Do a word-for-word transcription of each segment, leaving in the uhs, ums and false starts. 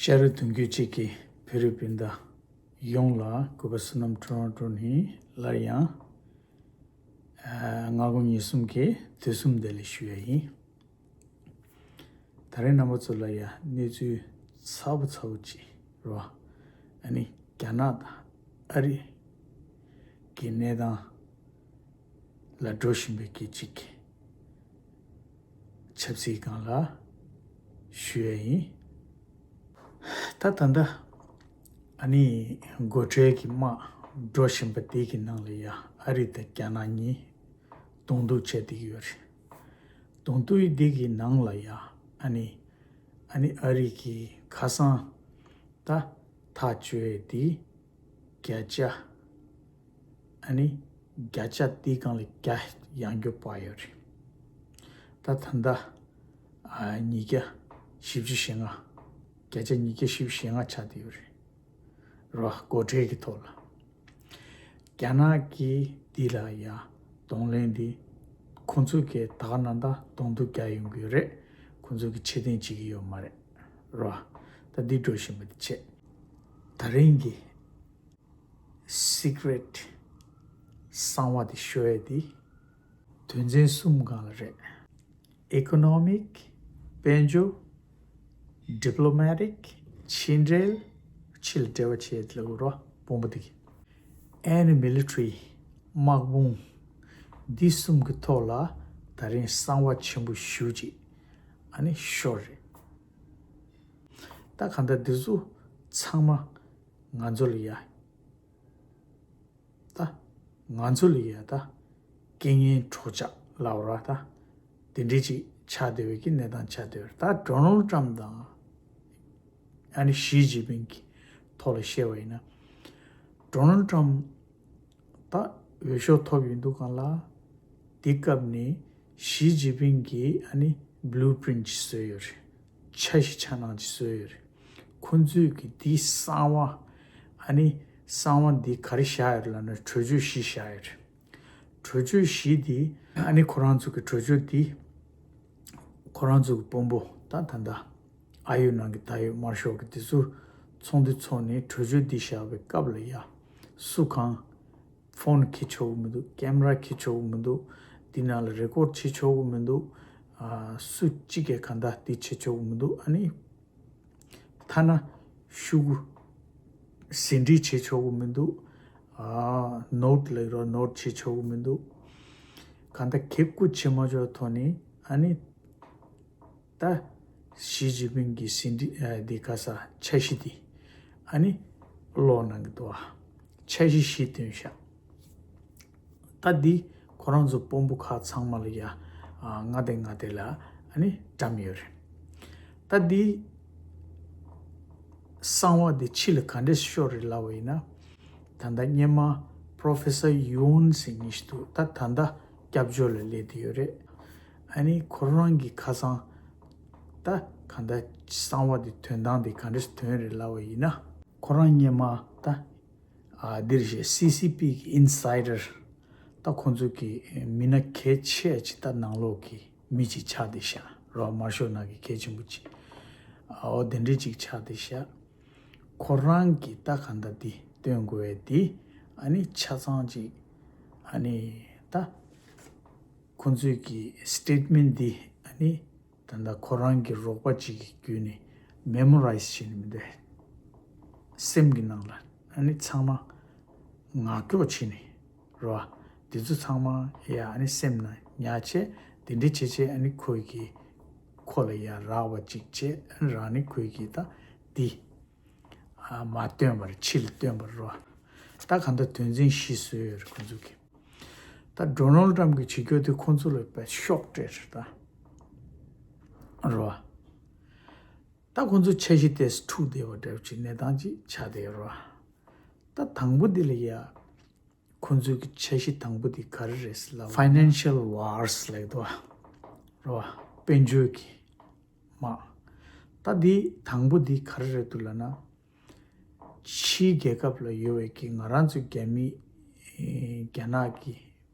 ཤ་རུ་དུང་རྒྱུད་གཅིག་གི་བོད་རིགས་སྤུན་ཟླ་ཡོངས་ལ་གུས་པ་བསོད་ནམས་ཊོ་རོན་ཊོ་ནས་སླར་ཡང་ཨ་སྔ་དགོང་ཉིན་གསུམ་གྱི་དུས་གསུམ་བདེ་ལེགས་ཞུ་ཡ་ཡིན། ད་རེས་རྣམ་པ་ཚོ་ལ་ཡ་གནས་ཚུལ་ཚ་པོ་ཚ་པོ་ཅིག་རེད་བ། ཨ་ནི་རྒྱ་ནག་དང་ཨ་རི་གི་གནས་སྟངས་ལ་འགྲོ་བཞིན་པའི་སྐད་ཅིག་ཆབ་སྲིད་སྒང་ལ་ཞུ་ཡ་ཡིན། ད་ད་ལྟ་ཨ་ནི་སྒོ་ཁྲལ་གྱི་དམག་འགྲོ་བཞིན་པ་དེ་གི་ནང་ལ་ཡ་ཨ་རི་དང་རྒྱ་ནག་གཉིས་གདོང་ཐུག་བྱས་བསྡད་ཀྱི་ཡོད་རེད། གདོང་ཐུག་འདི་གི་ནང་ལ་ཡ་ཨ་ནི་ཨ་ནི་ཨ་རི་གི་ཁ་སང་ད་ཐག་གཅོད་དེ་བརྒྱ་ཆ་ཨ་ནི་བརྒྱ་ཆ་དེའི་སྒང་ལ་བརྒྱ་ཡང་རྒྱུ་པ་ཡོད་རེད། ད་ད་ལྟ་ཨ་ཉིས་བརྒྱ་བཞི་བཅུ་ཞེ་ལྔ། བརྒྱ་ཆ་ཉིས་བརྒྱ་བཞི་བཅུ་ཞེ་ལྔ་ཆགས་བསྡད་ཡོད་རེད། རོ་སྒོ་ཁྲལ་གྱི་ཐོག་ལ། རྒྱ་ནག་གིས་འདི་ལ་ཡ་གདོང་ལེན་འདི་ཁོང་ཚོས་ཀྱི་ད་ག་ནང་ད་གདོང་ཐུག་རྒྱག་ཡོང་གི་ཡོད་རེད། ཁོང་ཚོས་ཀྱི་ཕྱིར་འཐེན་བྱེད་ཀྱི་ཡོད་མ་རེད། རོ། ད་འདི་འགྲོ་བཞིན་པ་འདི་བྱས། ད་རིང་གི་སི་ཀི་རེཊ་གསང་བ་འདི་ཤོད་ཡ་འདི་དོན་ཚན་གསུམ་སྒང་ལ་རེད། Economic, དཔལ་འབྱོར། Diplomatic, ཕྱི་འབྲེལ། ཕྱི་ལ་འབྲེལ་བ་བྱེད་ལ་རོ་དཔོན་པོ་དེ། And military, དམག་དཔུང་། འདི་གསུམ་གྱི་ཐོག་ལ་ད་རིང་གསང་བ་ཆེན་པོ་ཞེ་ཅིག་ཨ་ནི་ཤོར་རེད། ད་གང་ལྟར་འདི་ཚོ་ཚང་མ་ང་ཚོ་ལ་ཡ། ད་ང་ཚོ་ལ་ཡ་ད་རྐྱེན་ངན་སྲོག་ཆགས་ལབ་ར་ད་དེ་འདྲའི་ཅིག་ཆགས་བསྡད་པའི་གི་གནས་སྟངས་ཆགས་བསྡད་པ་རེད། ད་ཌོ་ནལ་ཊམ་དང་ཨ་ནི་ཞི་ཅིན་ཕིང་གི་ཐོག་ལ་བཤད་པ་ཡིན་ན། ཌོ་ནལ་ཊམ་ད་འོས་ཤོག་ཐོབ་ཡོང་དུས་སྒང་ལ་དེ་སྐབས་ནས་ཞི་ཅིན་ཕིང་གིས་ཨ་ནི་བྷུ་ལུ་པི་རིན་ཊི་ཅིག་བཟོས་ཡོད་རེད། འཆར་གཞི་འཆར་སྣང་ཅིག་བཟོས་ཡོད་རེད། ཁོང་ཚོས་ཀྱི་འདི་གསང་བ་ཨ་ནི་གསང་བ་འདི་ག་རེ་བཞག་ཡོད་རེད་ལབ་ན་གྲོས་ཆོད་བཞི་བཞག་ཡོད་རེད། གྲོས་ཆོད་བཞི་འདི་ཨ་ནི་ཁོ་རང་ཚོ་གི་གྲོས་ཆོད་འདི་ཁོ་རང་ཚོ་གི་དཔོན་པོ་ད་ད་ལྟ་ཨ་ཡོད་ནང་གི་ད་ཡོད་དམར་ཤོག་གི་དེ་ཚོ་ཚོགས་འདུ་ཚོགས་ནས་གྲོས་ཆོད་འདི་བཞག་པའི་སྐབས་ལ་ཡ་སུ་གང་ཕོན་འཁྱེར་ཆོག་གི་མི་འདུག་ཀེམ་ར་འཁྱེར་ཆོག་གི་མི་འདུག་འདི་ནང་ལ་རེ་ཀོར་བྱེད་ཆོག་གི་མི་འདུག་ཨ་སུ་གཅིག་གིས་གང་ལྟར་འདི་བྱེད་ཆོག་གི་མི་འདུག་ཨ་ནི་ཐ་ན་ཤོག་གུ་ཟིན་བྲིས་བྱེད་ཆོག་གི་མི་འདུག་ཨ་ནོཊ་ལབ་རོགས་ནོཊ་བྱེད་ཆོག་གི་མི་འདུག་གང་ལྟར་གེགས་བཀོད་བྱེད་མ་ཆོག་ཐོག་ནས་ཨ་ནི། ད་ཞི་ཅིན་ཕིང་གི་ཟིན་བྲིས་ཨ་འདི་ག་ས་འཆར་གཞི་འདི་ཨ་ནི་ཀློག་གནང་གི་འདུག་ཨ། འཆར་གཞི་བཞི་བཏོན་ཤག་ད་འདི་ཁོ་རང་ཚོ་དཔོན་པོ་ཁག་ཚང་མ་ལ་ཡ་ཨ་ང་དེ་ང་དེ་ལ་ཨ་ནི་བཀྲམ་ཡོད་རེད། ད་འདི་གསང་བ་འདི་ཕྱི་ལ་ག་འདྲས་ཤོར་རེད་ལབ་པ་ཡིན་ན། ད་ལྟ་སྔོན་མ་པོ་རོ་ཕེ་སར་ཡུན་ཟེར་མཁན་ཞིག་འདུག་ད་ད་ལྟ་སྐྱབས་བཅོལ་ལ་སླེབས་བསྡད་ཡོད་རེད། ཨ་ནི་ཁོ་རང་གི་ཁ་སང་ད་གང་ལྟར་གསང་བ་དེ་དོན་དག་དེ་ག་འདྲ་ཞིག་དོན་རེད་ལབ་པ་ཡིན་ན། ཁོ་རང་སྔོན་མ་ད་ཨ་འདིར་བཤད་སི་སི་པི་གི་ཨིན་སའི་ཌར་ད་ཁོང་ཚོ་གི་མི་སྣ་གལ་ཆེ་ཅིག་ད་ནང་ལོགས་ཀྱི་མི་ཅིག་ཆགས་བསྡད་ཤག་རོ་དམར་ཤོག་ནང་གི་གལ་ཆེན་པོ་ཅིག་ཨོ་དེ་འདྲ་ཅིག་ཆགས་བསྡད་ཤག་ཁོ་རང་གིས་ད་གང་ལྟར་འདི་སྟོན་དགོས་པའི་འདི་ཨ་ནི་ཆ་ཚང་ཅིག་ཨ་ནི་ད་ཁོ་ཚོས་ཀྱི་སི་ཊེཊ་མེན་ཊི་འདི་ཨ་ནི་ད་ལྟ་ཁོ་རང་གི་རོགས་པ་ཅིག་གི་བརྒྱུད་ནས་མེ་མོ་རའི་ཛི་བྱས་ནས་མི་འདུག་སེམས་ཀྱི་ནང་ལ་ཨ་ནི་ཚང་མ་ངག་སྐྱོག་བྱས་ནས། རོ། འདི་ཚོ་ཚང་མ་ཡ་ཨ་ནི་སེམས་ནང་ཉར་བྱས་དེ་འདྲ་བྱས་བྱས་ཨ་ནི་ཁོས་ཀྱི་ཁོ་ལ་ཡ་རག་པ་ཅིག་བྱས་ཨ་ནི་རང་ནི་ཁོས་ཀྱི་ད་འདི་ཨ་མ་སྟོན་པར་ཕྱི་ལ་སྟོན་པར་རོ། ད་གང་ལྟར་དོན་ཚན་བཞི་བཟོས་ཡོད་རེད་ཁོ་ཚོ་གི། ད་ཌོ་ནལ་ཊམ་གྱི་བྱེད་སྐྱོ་དེ་ཁོ་ཚོ་ལ་དཔེ་ཤོག་སྤྲད་རེད་ད། རོ། ད་ཁོ་ཚོ་འཆར་གཞི་དེ་འཁྲུག་བསྡད་པ་འདྲ་བོ་ཅིག་གནས་སྟངས་ཅིག་ཆགས་བསྡད་ཡོད་རེད་བ། ད་དང་པོ་འདི་ལ་ཡ། ཁོ་ཚོའི་གི་འཆར་གཞི་དང་པོ་འདི་ག་རེ་རེད་ཟེར་ལབ་ན། ཕའི་ནན་ཤལ་ཝར་སི་ལབ་ཀྱི་འདུག་བ། རེད་བ། དཔལ་འབྱོར་གྱི་དམག་ད་འདི་དང་པོ་འདི་ག་རེ་རེད་འདུག་ལབ་ན། ཕྱིའི་རྒྱལ་ཁབ་ལ་ཡོད་པའི་གི་ང་རང་ཚོ་རྒྱ་མི་རྒྱ་ནག་གི་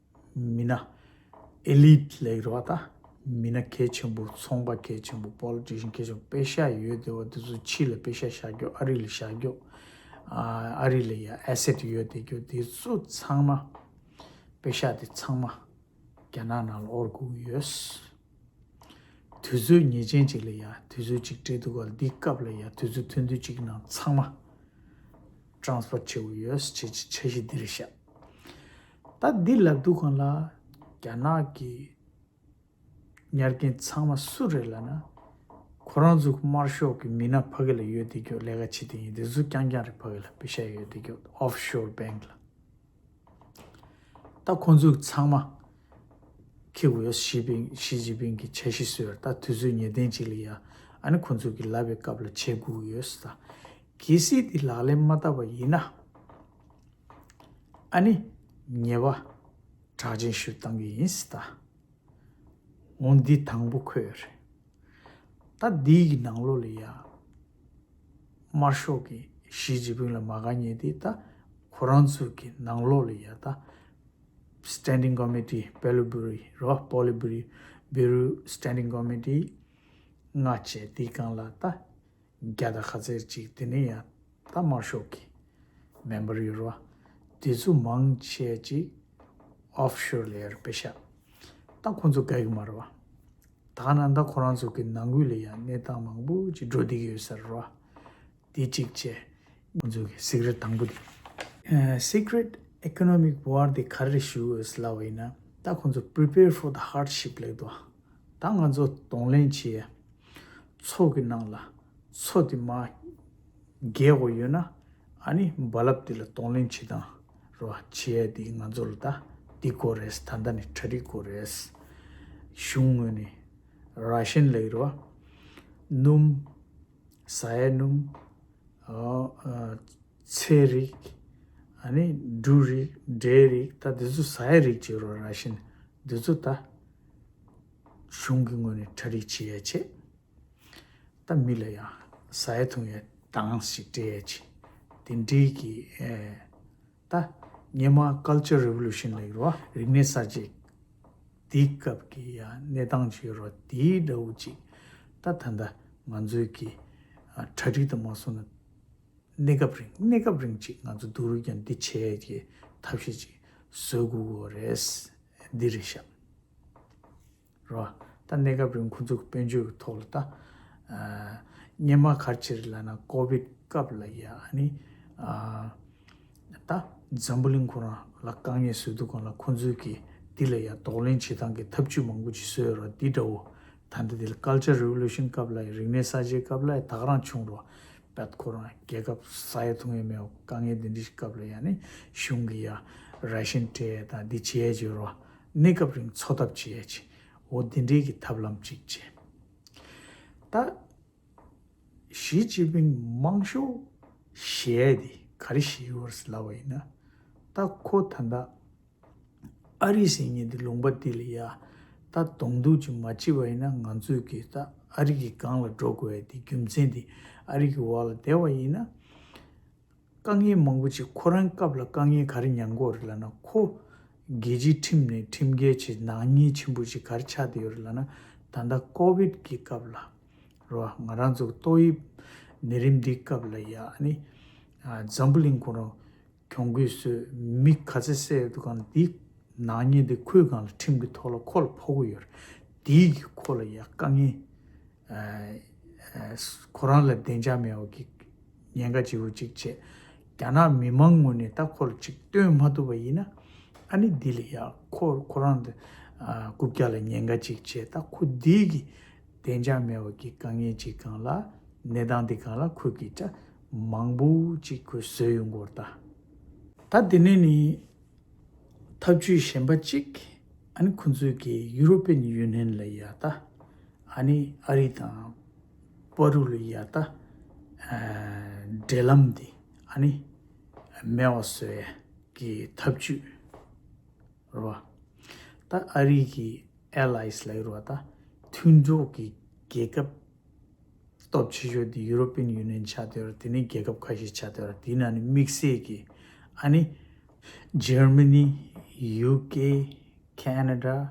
མི་སྣ་ཨེ་ལིཊ་ལབ་ཀྱི་རེད་བ་ད། མི་སྣ་གལ་ཆེན་པོ། ཚོང་པ་གལ་ཆེན་པོ། པོ་ལི་ཊི་ཤན་གལ་ཆེན་པོ། པེ་ཤ་ཡོད་བསྡད་པ་དེ་ཚོ་ཕྱི་ལ་པེ་ཤ་བཞག་རྒྱུ། ཨ་རི་ལ་བཞག་རྒྱུ། ཨ་ཨ་རི་ལ་ཡ་ཨེ་སེཊ་ཡོད་བསྡད་རྒྱུ་དེ་ཚོ་ཚང་མ། པེ་ཤ་དེ་ཚང་མ་རྒྱ་ནག་ནང་ལ་དབོར་དགོས་ཀྱི་ཡོད། དུས་ཚོད་ངེས་ཅན་ཅིག་ལ་ཡ། དུས་ཚོད་ཅིག་སྤྲད་འདུག་ག་འདི་སྐབས་ལ་ཡ། དུས་ཚོད་ཐུང་ཐུང་ཅིག་ནང་ཚང་མ་ཊ་རན་སི་ཕར་བྱེད་དགོས་ཡོད། འཆར་གཞི་འདི་རེད་ཤག་ད་འདི་ལབ་དུས་སྒང་ལ་རྒྱ་ནག་གི་ཉར་མཁན་ཚང་མ་སུ་རེད་ལབ་ན། ཁོ་རང་ཚོ་དམར་ཤོག་གི་མི་སྣ་ཕ་གི་ལ་ཡོད་བསྡད་རྒྱུ། ལས་ཀ་བྱེད་བསྡད་མཁན་དེ་ཚོ་རྐྱང་རྐྱང་རེད། ཕ་གི་ལ་པེ་ཤ་ཡོད་བསྡད་རྒྱུ། ཨོཕ་ཤོར་བྷེང་ལ། ད་ཁོང་ཚོ་ཚང་མ་འཁྱེར་དགོས་ཡོད། ཞི་ཅིན་ཕིང་། ཞི་ཅིན་ཕིང་གི་འཆར་གཞི་བཟོས། ད་དུས་ཚོད་ངེས་གཏན་ཅིག་ལ་ཡ། ཨ་ནི་ཁོང་ཚོ་གི་ལབ་པའི་སྐབས་ལ་བྱེད་དགོས་ཡོད་ད། གལ་སྲིད་དེ་ལག་ལེན་མ་བསྟར་བ་ཡིན་ན། ཨ་ནི་ཉེས་པ་དྲག་ཅན་ཞིག་བཏང་གི་ཡིན་ད། འོ་འདི་དང་པོ་འཁོད་རེད། ད་འདིའི་གི་ནང་ལོགས་ལ་ཡ། དམར་ཤོག་གི་ཞི་ཅིན་ཕིང་ལ་མ་དགའ་མཁན་དེ་ད་ཁོ་རང་ཚོ་གི་ནང་ལོགས་ལ་ཡ། ད་སི་ཊེན་ཌིང་ཀོ་མི་ཊི། པོ་ལིཊ་བྷུ་རོ་རོ། པོ་ལིཊ་བྷུ་རོ། བྷུ་རོ། སི་ཊེན་ཌིང་ཀོ་མི་ཊི་ལྔ་བྱས། དེའི་སྒང་ལ་ད་བརྒྱ་དང་ཁ་ཚད་ཅིག་དེ་ནས་ཡ། ད་དམར་ཤོག་གི་མེམ་བར་ཡོད་རེད་བ། དེ་ཚོ་མང་ཆེ་ཅིག་ཨོཕ་ཤོར་ལ་ཡར་པེ་ཤ། ད་ཁོང་ཚོ་དགའ་གི་མ་རེད་བ། ད་ནང་ད་ཁོ་རང་ཚོ་གི་ནང་ཁུལ་ལ་ཡང་གནས་སྟངས་མང་པོ་ཅིག་འགྲོ་བསྡད་ཀྱི་ཡོད་ས་རེད་བ། དེ་གཅིག་བྱས། ཁོང་ཚོ་གི་སི་ཀི་རེཊ་དང་པོ་དེ། སི་ཀི་རེཊ་ཨི་ཀོ་ནོ་མིག་ཝར་དེ་ག་རེ་ཞུ་ཡོད་ལབ་པ་ཡིན་ན། ད་ཁོང་ཚོ་པི་རི་པེར་ཕོར་ད་ཧར་ཌི་ཤིབ་ལབ་འདུག་ད་ང་ཚོ་གདོང་ལེན་བྱེད་ཡ། མཚོ་གི་ནང་ལ་མཚོ་དེ་མར་རྒལ་དགོས་ཡོད་ན། ཨ་ནི་རྦ་རླབས་དེ་ལ་གདོང་ལེན་བྱེད་སྟངས་རོ་བྱེད་ཡ་དེ་ང་ཚོ་ལ་ད་འདི་དགོས་རེད། ད་ལྟ་ནས་གྲ་སྒྲིག་དགོས་རེད། གཞུང་ངོས་ནས་ར་ཤན་ལབ་ཀྱི་རེད་བ། སྣུམ། ཟ་ཡའི་སྣུམ། ཨ་ཨ་ཚལ་རིགས། ཨ་ནི་འབྲུ་རིགས། འབྲས་རིགས། ད་འདི་ཚོ་ཟ་ཡའི་རིགས་བྱེད་རོགས། ར་ཤན་འདི་ཚོ་ད་གཞུང་གི་ངོས་ནས་གྲ་སྒྲིག་བྱེད་ཡ་བྱེད། ད་མི་ལ་ཡང་ཟ་ཡ་འཐུང་ཡ་དང་ཞིག་སྤྲད་ཡ་ཅིག་དེ་འདྲའི་གི་ཨེ། ད་སྔོན་མ་ཀལ་ཅར་རི་ཝོ་ལུ་ཤན་ལབ་ཀྱི་རེད་བ། རིག་གནས་གསར་བརྗེ་དེའི་སྐབས་ཀྱི་ཡང་གནས་སྟངས་ཅིག་ཡོད་རེད་བ། དེའི་འདྲ་བོ་ཅིག་ད་ད་ལྟ་ང་ཚོའི་གི་ཨ་གྲ་སྒྲིག་དང་མ་སོང་ན། གནས་སྐབས་རིང་། གནས་སྐབས་རིང་ཅིག་ང་ཚོ་སྡུག་རུས་ཀྱང་འདི་བྱས་ཀྱི་ཐབས་ཤེས་ཅིག་བཟོ་དགོས་ཀྱི་རེད། འདི་རེད་ཤག་རོ། ད་གནས་སྐབས་རིང་ཁོང་ཚོ་གི་དཔལ་འབྱོར་གྱི་ཐོག་ལ་ད། ཨ་སྔོན་མ་ག་རེ་བྱས་རེད་ལབ་ན། ཀོ་བིད་སྐབས་ལ་ཡ་ཨ་ནི་ཨ་ད་འཛམ་བུ་གླིང་ཁོ་རང་ལ་དཀའ་ངལ་བཟོས་དུས་སྒང་ལ་ཁོང་ཚོས་ཀྱི་འདི་ལ་ཡ་གདོང་ལེན་བྱེད་སྟངས་ཀྱི་ཐབས་ཇུས་མང་པོ་ཅིག་བཟོས་ཡོད་རེད། འདི་འདྲ་བོ། ད་ལྟ་འདི་ལ་ཀལ་ཅར་རི་ཝོ་ལུ་ཤན་སྐབས་ལ་ཡ། རིག་གནས་གསར་བརྗེའི་སྐབས་ལ་ཡ་ད་ག་རང་བྱུང་རོ། བད་ཁོ་རང་རྒྱལ་ཁབ་ཟ་ཡ་འཐུང་ཡ་མེད་པ་དཀའ་ངལ་འདི་འདྲའི་སྐབས་ལ་ཡ་ནི་གཞུང་གི་ཡ་ར་ཤན་སྤྲད་ཡ་དང་འདི་བྱེད་ཡ་ཅིག་ཡོད་རེད་བ། གནས་སྐབས་རིང་འཚོ་ཐབས་བྱེད་ཡ་ཅིག་འོ་འདི་འདྲའི་གི་ཐབས་ལམ་ཅིག་བྱས། ད་ཞི་ཅིན་ཕིང་མང་ཤོས་ཞེད་ཡ་དེ་ག་རེ་ཞེད་ཡོད་རེད་ལབ་པ་ཡིན་ན། ད་ཁོ་ད་ལྟ་ཨ་རི་ཟེར་མཁན་དེ་ལུང་པ་འདི་ལ་ཡ་ད་གདོང་ཐུག་ཅིག་མ་བྱས་པ་ཡིན་ན། ང་ཚོས་ཀྱི་ད་ཨ་རི་གི་སྒང་ལ་འགྲོ་དགོས་ཡ་དེ་རྒྱུ་མཚན་དེ། ཨ་རི་གི་འོག་ལ་བསྡད་པ་ཡིན་ན། དཀའ་ངལ་མང་པོ་ཅིག་ཁོ་རང་སྐབས་ལ་དཀའ་ངལ་ག་རེ་མྱངས་ཀྱི་ཡོད་རེད་ལབ་ན། ཁོ་རྒྱལ་སྤྱིའི་ཁྲིམས་ནས་ཁྲིམས་འགལ་བྱས། ནག་ཉེས་ཆེན་པོ་ཅིག་ག་རེ་ཆགས་བསྡད་ཡོད་རེད་ལབ་ན། ད་ལྟ་ཀོ་བིད་ཀྱི་སྐབས་ལ་རེད་བ། ང་རང་ཚོ་ཏོག་དབྱིབས་ནད་རིམས་འདིའི་སྐབས་ལ་ཡ་ཨ་ནི་ཨ་འཛམ་བུ་གླིང་ཁོ་རང་གྱོང་གུད་བཟོས། མི་ག་ཚད་བསད་ཡོད་དུས་སྒང་ལ་འདི་ནག་ཉེས་འདི་ཁོའི་སྒང་ལ་ཁྲིམས་ཀྱི་ཐོག་ལ་ཁོ་ལ་ཕོག་གི་ཡོད་རེད། དེའི་གི་ཁོ་ལ་ཡ་དཀའ་ངལ། ཨ་ཨ་ཁོ་རང་ལ་བདེ་འཇགས་མེད་པ་གི་ཉེན་ཁ་ལྗིད་པོ་ཅིག་བྱས། རྒྱ་ནག་མི་མང་ངོས་ནས་ད་ཁོ་ལ་ཅིག་སྟོན་མ་ཐུབ་པ་ཡིན་ན། ཨ་ནི་འདི་ལ་ཡ་ཁོ་ཁོ་རང་དེ་ཨ་རྐུབ་བཀྱག་ལ་ཉེན་ཁ་ཅིག་བྱས། ད་ཁོ་འདི་གི་བདེ་འཇགས་མེད་པ་གི་དཀའ་ངལ་ཅིག་སྒང་ལ། གནས་སྟངས་འདི་སྒང་ལ་ཁོས་ཀྱི་ད་མང་པོ་ཅིག་ཁོས་བཟོས་ཡོང་གི་ཡོད་རེད་ད། ད་དེ་ནས་ནི་ཐབས་ཇུས་གཞན་པ་གཅིག་ཨ་ནི་ཁོ་ཚོས་ཀྱི་ཡུ་རོ་པན་ཡུ་ནིཡན་ལ་ཡ་ད། ཨ་ནི་ཨ་རི་དང་པ་རུ་ལ་ཡ་ད། ཨ་འབྲེལ་ལམ་འདི་ཨ་ནི་མེད་པ་བཟོ་ཡ་གི་ཐབས་ཇུས་རེད་བ། ད་ཨ་རི་གི་ཨེ་ལའེ་སི་ལབ་ཀྱི་རེད་བ། ད་མཐུན་གྲོགས་ཀྱི་རྒྱལ་ཁབ་སྟོབས་ཆེ་ཤོས་དེ་ཡུ་རོ་པན་ཡུ་ནི་ཡན་ཆགས་བསྡད་ཡོད་རེད། དེ་ནས་རྒྱལ་ཁབ་ཁ་ཤས་ཆགས་བསྡད་ཡོད་རེད། དེའི་ནང་ནས་དམིགས་བསལ་གྱི་ཨ་ནི་ཇར་མ་ནི། ཡུ་ཀེ། ཁེ་ན་ཌ།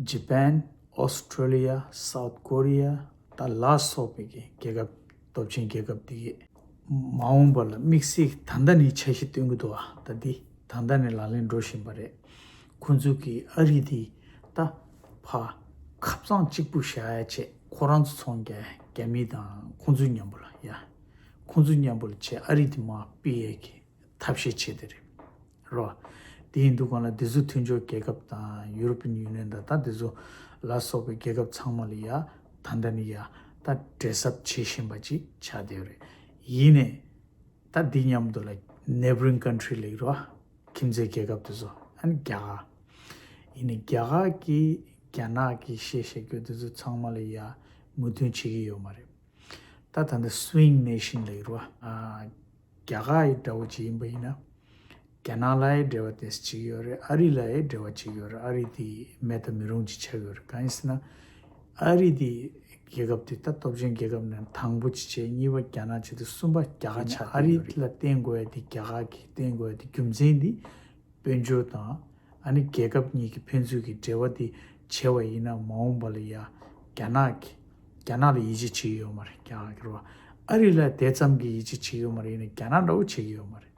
ཇ་པན། ཨོ་སི་ཀྲོ་ལི་ཡ། སའུ་ཐི་ཀོ་རི་ཡ། ད་ལ་སོགས་པའི་གི་རྒྱལ་ཁབ། སྟོབས་ཆེན་རྒྱལ་ཁབ་དེ་གི་མ་འོངས་པ་ལ་དམིགས་བསལ་ད་ལྟ་ནས་འཆར་གཞི་བཏོན་གི་འདུག་བ། ད་འདི་ད་ལྟ་ནས་ལག་ལེན་འགྲོ་བཞིན་པ་རེད། ཁོང་ཚོ་གི་ཨ་རི་དེ་ད་ཕ་ཁབ་གཙང་གཅིག་པུ་བཞག་ཡ་ཆེད་ཁོ་རང་ཚོ་ཚོང་རྒྱག་རྒྱ་མི་དང་ཁོང་ཚོ་མཉམ་པོ་ལ་ཡ། ཁོང་ཚོ་མཉམ་པོ་ལ་ཆེད་ཨ་རི་དེ་མར་ཕུད་ཡས་ཀྱི་ཐབས་ཤེས་བྱས་དེ་རེད། རོ། དེ་ཡིན་དུས་གང་ལ་དེ་ཚོ་མཐུན་ཕྱོགས་རྒྱལ་ཁབ་དང་ཡུ་རོ་པིན་ཡུ་ནི་ཡན་དང་ད་དེ་ཚོ་ལ་སོགས་པའི་རྒྱལ་ཁབ་ཚང་མ་ལ་ཡ་ད་ལྟ་ནས་ཡ་ད་འབྲེལ་གསབ་བྱེད་བཞིན་པ་ཅིག་ཆགས་བསྡད་ཡོད་རེད། ཡིན་ནའི་ད་འདི་མཉམ་དུ་ལ་ནེ་བྷ་རིང་ཀན་ཊི་རི་ལབ་ཀྱི་རེད་བ། ཁྱིམ་མཚེས་རྒྱལ་ཁབ་དེ་ཚོ། ཨ་ནི་རྒྱ་གར། ཡིན་ནའི་རྒྱ་གར་གྱིས་རྒྱ་ནག་གི་བཤད་བཤད་རྒྱུ་དེ་ཚོ་ཚང་མ་ལ་ཡ་མོས་མཐུན་བྱེད་ཀྱི་ཡོད་མ་རེད། ད་ད་ལྟ་སུ་ཝིང་ནེ་ཤན་ལབ་ཀྱི་རེད་བ། ཨ། རྒྱ་གར་ཡི་འདྲ་བོ་ཅིག་ཡིན་པ་ཡིན་ན། རྒྱ་ནག་ལ་ཡི་འབྲེལ་བ་ཏོག་ཙམ་ཅིག་ཡོད་རེད། ཨ་རི་ལ་ཡི་འབྲེལ་བ་ཅིག་ཡོད་རེད། ཨ་རི་དེ་མེད་དུ་མི་རུང་ཅིག་ཆགས་ཡོད་རེད། གང་ཡིན་ཟེར་ན། ཨ་རི་དེ་རྒྱལ་ཁབ་དེ་ད་སྟོབས་ཆེན་རྒྱལ་ཁབ་ནས་དང་པོ་ཅིག་བྱས། གཉིས་པ་རྒྱ་ནག་བྱས་ཏེ་གསུམ་པ་རྒྱ་གར་ཆགས། ཨ་རི་ལ་བརྟེན་དགོས་ཡ་དེ་རྒྱ་གར་གྱི་བརྟེན་དགོས་ཡ་དེ་རྒྱུ་མཚན་དེ་དཔལ་འབྱོར་དང་། ཨ་ནི་རྒྱལ་ཁབ་གཉིས་ཀྱི་ཕན་ཚུན་གྱི་འབྲེལ་བ་དེ་བྱས་པ་ཡིན་ན་མ་འོངས་པ་ལ་ཡ་རྒྱ་ནག་གི་རྒྱ་ནག་ལ་ཡིད་ཆེས་བྱེད་ཀྱི་ཡོད་མ་རེད། རྒྱ་གར་གྱི་རེད་བ། ཨ་རི་ལ་དེ་ཙམ་གྱི་ཡིད་ཆེས་བྱེད་ཀྱི་ཡོད་མ་རེད། ཡིན་ན་རྒྱ་ནག་འདྲ་བོ་བྱེད་ཀྱི་ཡོད་མ་རེད།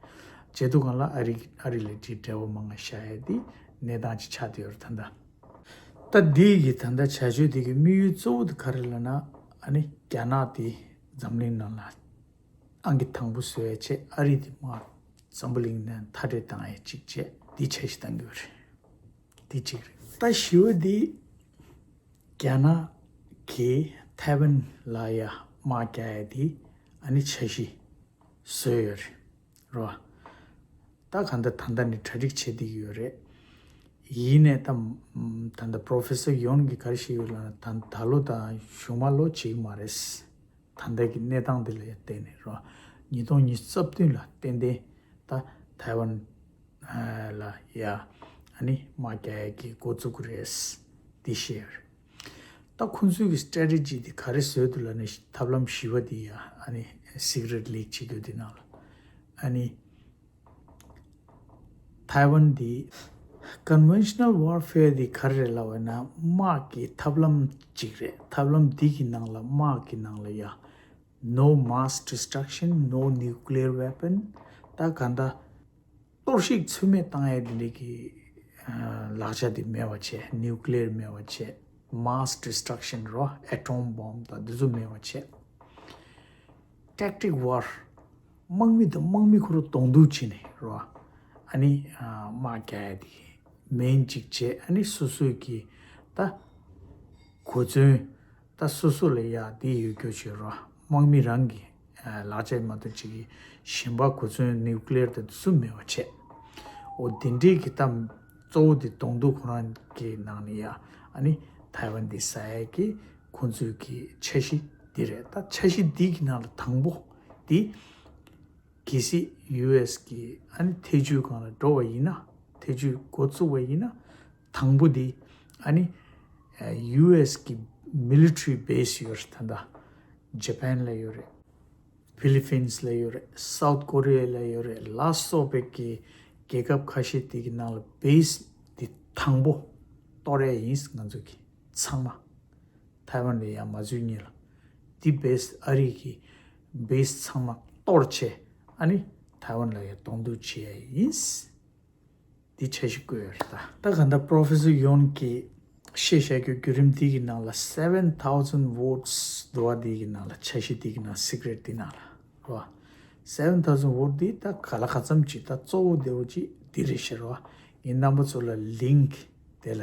བྱེད་དུས་གང་ལ་ཨ་རི་ཨ་རི་ལ་ཅིག་འབྲེལ་བ་མང་ང་བཞག་ཡ་དེ་གནས་སྟངས་ཅིག་ཆགས་བསྡད་ཡོད་རེད་ད་ལྟ། ད་འདི་གི་ད་ལྟ་བྱ་སྤྱོད་དེ་གི་དམིགས་ཡུལ་གཙོ་བོ་དེ་ག་རེ་ལབ་ན། ཨ་ནི་རྒྱ་ནག་དེ་འཛམ་གླིང་ནང་ལ་ཨང་ཀི་དང་པོ་བཟོ་ཡ་ཆེད། ཨ་རི་དེ་མར་འཛམ་བུ་གླིང་ནས་མཐའ་བྲལ་བཏང་ཡ་གཅིག་བྱས། འདི་འཆར་གཞི་བཏང་གི་ཡོད་རེད། འདི་གཅིག་རེད། ད་བཞི་བ་འདི་རྒྱ་ནག་གིས་ཐའེ་ཝན་ལ་ཡ་དམག་རྒྱག་ཡ་དེ་ཨ་ནི་འཆར་གཞི་བཟོས་ཡོད་རེད། རོ། ད་གང་ལྟར་ད་ལྟ་ནས་གྲ་སྒྲིག་བྱེད་བསྡད་ཀྱི་ཡོད་རེད། ཡིན་ནའི་ད་ད་ལྟ་པོ་རོ་ཕེ་སར་ཡོན་གྱིས་ག་རེ་བཤད་ཡོད་ལབ་ན། ད་ད་ལོ་དང་གཞུག་མ་ལོ་བྱེད་ཀྱི་མ་རེད། ད་ལྟ་གི་གནས་སྟངས་འདི་ལ་བལྟས་ནས་རོ། ཉིས་སྟོང་ཉི་ཤུ་རྩ་བདུན་ལ་ཏན་ཏན་ད་ཐའེ་ཝན་ལ་ཡ་ཨ་ནི་དམག་རྒྱག་ཡ་གི་འགོ་བཙུགས་ཀྱི་རེད། འདི་བཤད་ཡོད་རེད། ད་ཁོང་ཚོའི་གི་སི་ཊེ་རེ་ཊི་ཇི་འདི་ག་རེ་བཟོས་འདུག་ལབ་ན། ཐབས་ལམ་བཞི་པ་འདི་ཡ་ཨ་ནི་སི་ཀི་རེ་ཊི་ལིག་བྱེད་རྒྱུ་འདི་ནང་ལ་ཨ་ནི། ཐའེ་ཝན་འདི་ཀོན་ཝེན་ཤ་ནལ་ཝར་ཕེར་འདི་ག་རེ་རེད་ལབ་པ་ན། དམག་གི་ཐབས་ལམ་ཅིག་རེད། ཐབས་ལམ་འདི་གི་ནང་ལ་དམག་གི་ནང་ལ་ཡ་no mass destruction, no nuclear weapon། ད་ག་འདྲ་གཏོར་བཤིག་ཚུལ་མེད་བཏང་ཡ་འདི་འདྲའི་གི་ལག་ཆ་འདི་མེད་པ་བྱས། ནིའུ་ཀི་ལི་ཡར་མེད་པ་བྱས། མཱས་ཌི་སི་ཊྲག་ཤན་རོ། ཨེ་ཊོམ་བོམ་དང་འདི་ཚོ་མེད་པ་བྱས། ཊེག་ཊིག་ཝར། དམག་མི་དང་དམག་མི་ཁོ་རང་གདོང་ཐུག་བྱས་ནས་རོ། ཨ་ནི་དམག་རྒྱག་ཡ་དེ་མེན་གཅིག་བྱས། ཨ་ནི་སོ་སོའི་གི་ད་གོ་མཚོན། ད་སོ་སོ་ལ་ཡ་དེ་ཡོད་རྒྱུ་བྱས་རོ། དམག་མི་རང་གི་ལག་ཆ་མ་གཏོགས་ཅིག་གི་གཞན་པ་གོ་མཚོན་ནིའུ་ཀི་ལི་ཡར་དང་དེ་ཚོ་མེད་པ་བྱས། འོ་དེ་འདྲའི་གི་ད་གཙོ་བོ་དེ་གདོང་ཐུག་ཁོ་རང་གི་ནང་ནས་ཡ་ཨ་ནི་ཐའེ་ཝན་དེ་ཟ་ཡ་གི་ཁོང་ཚོའི་གི་འཆར་གཞི་འདི་རེད། ད་འཆར་གཞི་འདི་གི་ནང་ལ་དང་པོ་འདི་གལ་སྲིད་ཡུ་ཨེས་གི་ཨ་ནི་ཐེ་ཇུས་སྒང་ལ་འགྲོ་བ་ཡིན་ན། ཐེ་ཇུས་འགོ་བཙུགས་པ་ཡིན་ན། དང་པོ་འདི་ཨ་ནི་ཡུ་ཨེས་གི་མི་ལི་ཊ་རི་བྷེ་སི་ཡོད་རེད། ད་ལྟ་ཇ་པན་ལ་ཡོད་རེད། ཕི་ལི་ཕིན་སི་ལ་ཡོད་རེད། སའུ་ཐི་ཀོ་རི་ཡ་ལ་ཡོད་རེད། ལ་སོགས་པའི་གི་རྒྱལ་ཁབ་ཁ་ཤས་དེ་གི་ནང་ལ་བྷེ་སི་དེ་དང་པོ་གཏོར་ཡ་ཡིན། ང་ཚོ་གི་ཚང་མ་ཐའེ་ཝན་ལ་ཡ་མ་འཛུལ་སྔོན་ལ་དེ་བྷེ་སི་ཨ་རི་གི་བྷེ་སི་ཚང་མ་གཏོར་བྱས། ཨ་ནི་ཐའེ་ཝན་ལ་ཡ་གདོང་ཐུག་བྱེད་ཡ་ཡིན། འདི་འཆར་གཞི་བཀོད་ཡོད་རེད་ད། ད་ག་འདྲ་པོ་རོ་ཕེ་སར་ཡོན་གྱིས་བཤད་བཞག་རྒྱུ་བརྒྱུད་རིམ་འདི་གི་ནང་ལ་seven thousand votes འདུག་བ། འདི་གི་ནང་ལ་འཆར་གཞི་འདི་གི་ནང་སི་ཀི་རེ་ཊི་འདི་ནང་ལ་རེད་བ། seven thousand vote འདི་ད་ག་ལ་ག་ཙམ་ཅིག་ད་གཙོ་བོ་དེ་བོ་ཅིག་འདི་རེད་ཤག་རེད་བ། ངས་རྣམ་པ་ཚོ་ལ་ལིང་ཀི་དེ་ལ་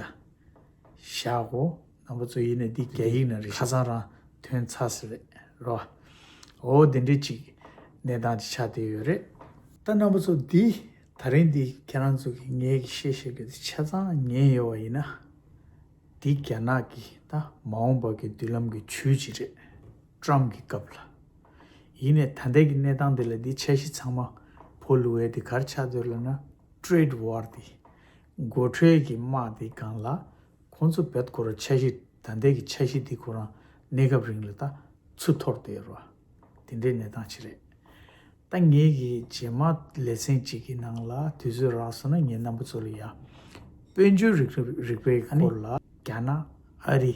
བཞག་གོ། རྣམ་པ་ཚོ་ཡིན་ནའི་འདི་རྒྱ་ཡིག་ནང་རེད། ཁ་སང་རང་ཐོན་ཚར་ཟེར་རེད་རོ། འོ་དེ་འདྲའི་ཅིག་གནས་སྟངས་ཅིག་ཆགས་བསྡད་ཡོད་རེད། ད་རྣམ་པ་ཚོ་འདི་ད་རིང་འདི་ཁྱེད་རང་ཚོ་གི་ངས་ཀྱི་བཤད་བཤད་རྒྱུ་དེ་ཆ་ཚང་ཉན་ཡོད་པ་ཡིན་ན། འདི་རྒྱ་ནག་གི་ད་མ་འོངས་པ་གི་མདུན་ལམ་གི་ཇུས་ཅིག་རེད། ཊམ་གི་སྐབས་ལ། ཡིན་ནའི་ད་ལྟའི་གི་གནས་སྟངས་འདི་ལ་འདི་འཆར་གཞི་ཚང་མ་ཕོ་ལུ་ཨེ་དེ་ག་རེ་ཆགས་བསྡད་ལབ་ན། ཊེ་རེ་ཌི་ཝར་དེ། སྒོ་ཁྲལ་གྱི་དམག་དེ་སྒང་ལ། ཁོང་ཚོ་བེད་ཁོ་རང་འཆར་གཞི་ད་ལྟའི་གི་འཆར་གཞི་འདི་ཁོ་རང་གནས་སྐབས་རིང་ལ་ད་ཚུར་འཐོར་བསྡད་ཡོད་རེད་བ། དེ་འདྲའི་གནས་སྟངས་ཅིག་རེད། ད་ངེད་ཀྱི་རྗེས་མ་ལེ་ཚན་གཅིག་གི་ནང་ལ་དུས་ཚོད་རག་སོང་ན་ངས་རྣམ་པ་ཚོ་ལ་ཡ་དཔལ་འབྱོར་རིག་རིག་པའི་སྐོར་ལ་རྒྱ་ནག་ ཨ་རི་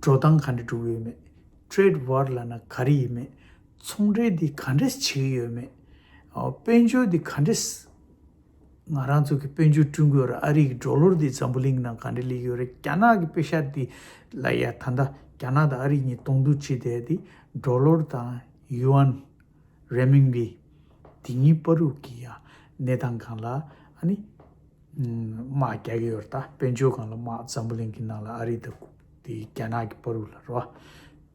འགྲོ་སྟངས་ག་འདྲ་འགྲོ་གི་ཡོད་མེད། Trade War ལབ་ན་ག་རེ་ཡིན་མེད། ཚོང་འབྲེལ་འདི་ག་འདྲས་བྱེད་ཀྱི་ཡོད་མེད། ཨོ་དཔལ་འབྱོར་འདི་ག་འདྲས། ང་རང་ཚོ་གི་དཔལ་འབྱོར་བསྐྲུན་དགོས་ར། ཨ་རི་གི་ཌོ་ལར་འདི་འཛམ་བུ་གླིང་ནང་ག་འདྲས་སླེབས་ཡོད་རེད། རྒྱ་ནག་གི་པེ་ཤ་འདི་ལ་ཡ་ད་ལྟ་རྒྱ་ནག་དང་ཨ་རི་གཉིས་གདོང་ཐུག་བྱེད་བསྡད་འདི་ཌོ་ལར་དང་ཡུ་ཨན། རེན་མིན་པི། དེ་གཉིས་བར་དུ་གི་ཡ་གནས་སྟངས་སྒང་ལ་ཨ་ནི་དམག་རྒྱག་གི་ཡོད་རེད། ད་དཔལ་འབྱོར་སྒང་ལ་དམག་འཛམ་བུ་གླིང་གི་ནང་ལ་ཨ་རི་དང་དེ་རྒྱ་ནག་གི་བར་དུ་ལ་རེད་བ།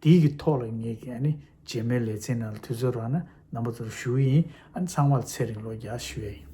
དེ་གི་ཐོག་ལ་ངས་ཀྱི་ཨ་ནི་རྗེས་མའི་ལེ་ཚན་ནང་ལ་དུས་ཚོད་རག་ན་རྣམ་པ་ཚོར་ཞུ་གི་ཡིན། ཨ་ནི་ཚང་མ་ལ་ཚེ་རིང་ལོ་བརྒྱ་ཞུ་ཡ་ཡིན།